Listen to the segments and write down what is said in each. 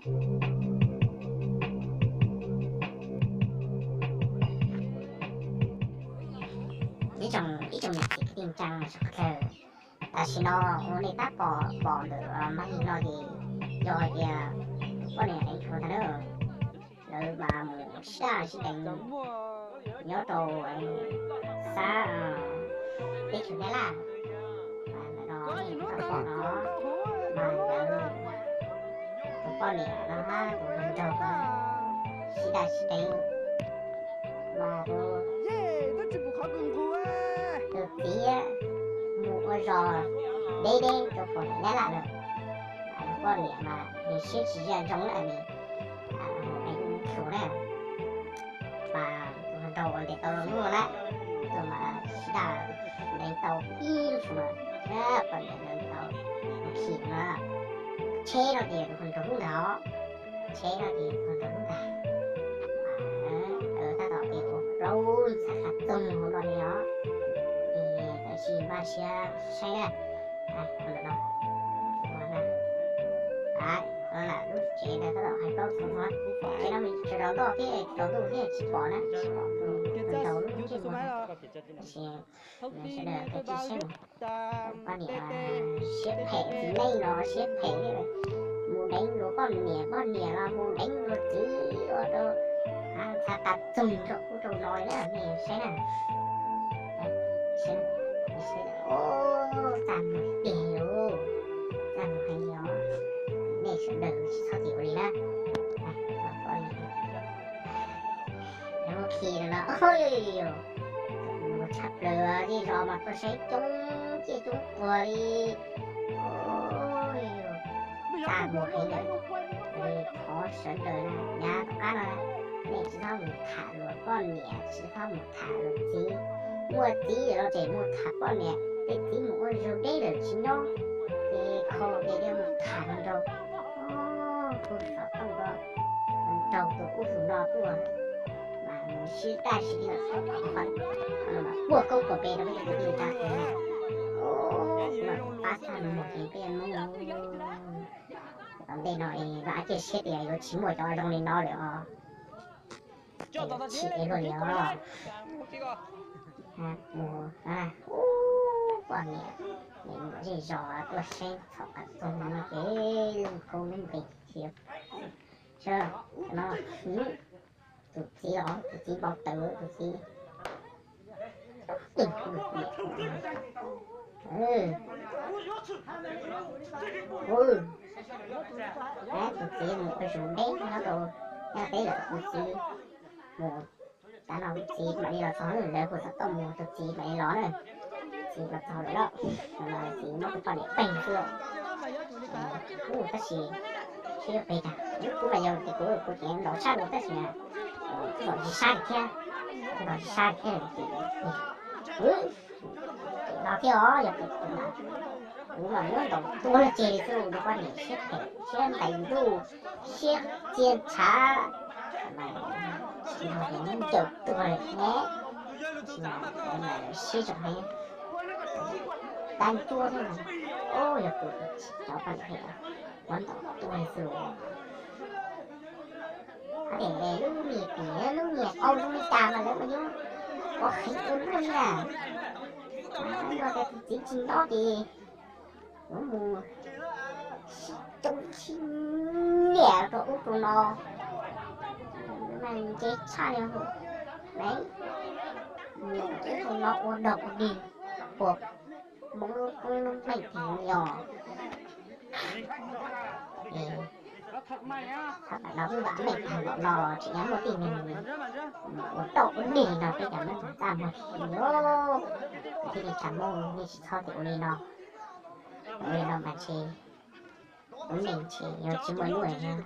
Ib tsoom niam txiv kwv tij neej tsa sawv daws, tam sim no uas nej tab tom pom ntawm màn hình no ces yog hais tias tus poj niam deev tshuav ntag na. Lawv mas mus sib daj sib deev nyob rau sab teb chaws Nyab Laj. Ntawm no nej tab tom pom no mas lawv tus poj niam no hab tus hluas nraug sib daj sib deev mas tus txiv mus ua zog deb deb rau pem Nyab Laj lawm. Poj niam mas nws siab tsis zoo zoo na, nws deev tshuav na. Mas tus hluas nraug ua ntes tau luag na, tus mas sib daj deev tau ib lub tshuav, poj niam deev tau tus khi no. Tsheb no ces tus hluas nraug lub ntag, tsheb no ces tus hluas nraug lub ntag. Tab tom ces ua plaub ntxhais qas txoog hauv no li os. Ces tab sis npaj siab saib na. Lub tsev ntawd tab tom hais plaub txog no, tsev no mas tsis rau ntoj thiab rau ntuj thiab tsis pom na, tsis pom tus hluas nraug lub ntsej muag. Tab sis sawv daws peb tsis saib mus. Poj niam siab phem, txiv neej no siab phem thiab, mus deev luag poj niam, poj niam los mus deev luag txiv ua rau ntxhais qas txoog rau ub rau no li na, nej saib na. Txaj muag tiag li, txaj muag heev li os. Nej sawv daws tsis txhob tim ua li na. Mus khi no, mus tshaj plaws zej zos mas tuaj saib coob ciaj coob puag li. Txaj muag heev lawm, thov sawv daws na, yav tom qab no nej tsis txhob mus tham luag poj niam, tsis txhob mus tham luag txiv. Muaj txiv los tseem mus tham poj niam, tej txiv mus ua zog deb lawm tsis nyob, ces kho ces yuav mus tham hluas nraug. Kuv xov tooj ko, hluas nraug tus ub tus no tuaj, mas mus sib daj sib deev, puag koob puag pes rau peb cov kwv tij neej tsa. Pab txaj muag heev peb Hmoob. Tom ntej no es vam thiab cia siab tias yuav tsis muaj cov zoo li no lawm os. Chim es luag li os. Mus, ub, poj niam, niam muam zej zos tuaj saib txhom qas txoog no ces khaub ntees thiab. Saib no, tus txiv los, tus txiv npau taws, tus txiv. Tus txiv mus ua zog deb nyob rau Nyab Laj teb lawm, tus txiv mus, tav no tus txiv mam li los txog, lawv hu xov tooj mus tus txiv mam li los na. Txiv los txog lawm, txiv muab tus poj niam peeg xwb. Tab sis seb yuav pem cas, kuv mas yog tias kuv, kuv tseem ntaus sab dua tab sis mas ntaus tsis sab li thiab, ntaus tsis sab li thiab. Ces no thiab os, yog tias kuv mas, kuv mas muab ntaus tua luag tseg li xwb, tus poj niam siab phem siab ntais ntuj, siab txia ntshav, tsis yog tias muab ncaws tuag li ne, tsis yog, siab zoo heev, tab ncuab thiab. Yog kuv tsis cov poj niam phem, muab ntaus tua li xwb. Hab tias lub niag tim lub niag qau zoo li cas mas lawv mas yuav ua heev ua luaj li na. Yog tias tus txiv tsis nyob ces yuav mus sib coob sib niam rau ub rau no, mas nce tshaj li, mus ub rau no ua dog ua dig, puas Hmoob lub koob lub meej heev li os. Thaum no kuj vam meej tag npaum no los tseem nyob muaj tib neeg mus ua dog ua dig no, peb cov Hmoob txaj muag heev li os. Kwv tij neej tsa Hmoob, nej tsis txhob tias ua li no, ua li no mas ntshe kuv neej ntshe yuav tsis muaj hnub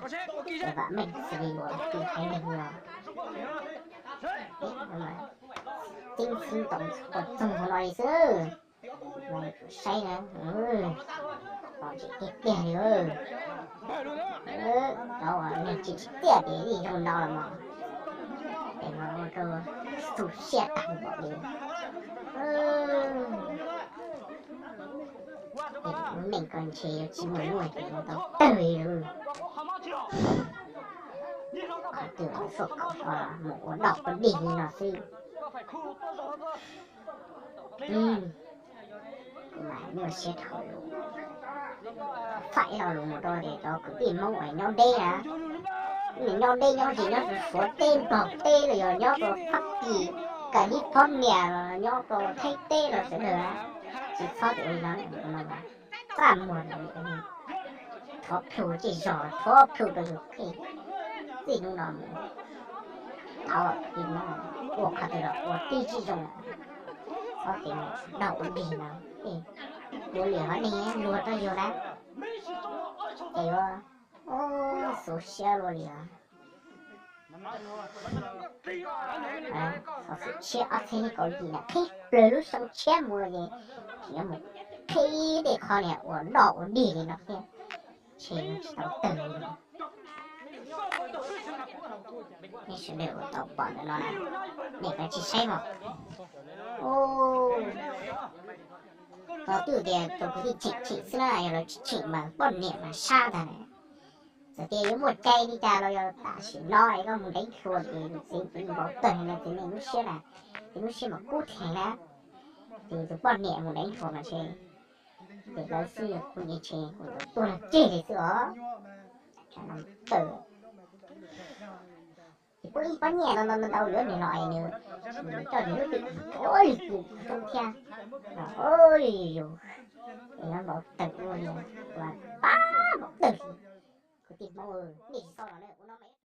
no, vam meej xws li luag tus haiv neeg no. Tib xwb ntaus txog qas txoog hauv no li xwb. Saib na, txom nyem tiag tiag li. Cov uas neeg tsis tsim txiaj ces yeej zoo no los mas, es mas ua rau tu siab tag npaum li. Neej koj ntshe yuav tsis muaj nuj ces yuav tau tawg li. Qhov twg los xoj kaum so los mus ua dog ua dig li no xwb. Kuv mas nyuaj siab dhau lus. Faib lo lus mus rau tias cov kwv tij Hmoob uas nyob deb na, nws nyob deb nyob ze nyob rau Suav teb Nplog teb los yog nyob rau Fab Kis, California los nyob rau Thaib teb los sawv daws, tsis txhob tias ua li no, txaj muag, thov plhu cij zog, thov plhu rau yus qhij. Txij hnub no mus, tau li no, ua qhov twg los ua tib tsis zoo, txhob tias mus dog ua dig no, ua li hov neeg luag rau yus na, ces yuav xub siab luaj li os. Xov xwm tshiab ob txhiab kaum yim na, qhib plaws lub xyoo tshiab mus los ces tseem yuav mus qhib tej qhov niag ua dog ua dig li no thiab, ntshe yuav tsis tau tawg li. Nej sawv daws uas tau pom ntawm no na, nej kav tsij saib mog. Ub, no twb tias tus kwv tij cheem cheem xwb na, yog lawv tsis cheem mas poj niam mas sab ntag na. Txawm tias yuav muaj cai li cas los yog tam sim no es koj mus deev hluas ces txiv txiv npau tawg li no ces nej lub siab na, ces lub siab mas kub theev na. Ces tus poj niam mus deev hluas mas ntshe ces lawv xwb, kuv ntshe kuv yuav tuag lag ceg li xwb os. Tsam no tawg, ces pub ib pob nyiaj no ntau ntau yuav nws los es nws coj nws lub twm ua li kuv zoo thiab. Yus, es npau tawg ua li, pab npau tawg li. Kwv tij Hmoob, nej tsis txhob los na, ua no mas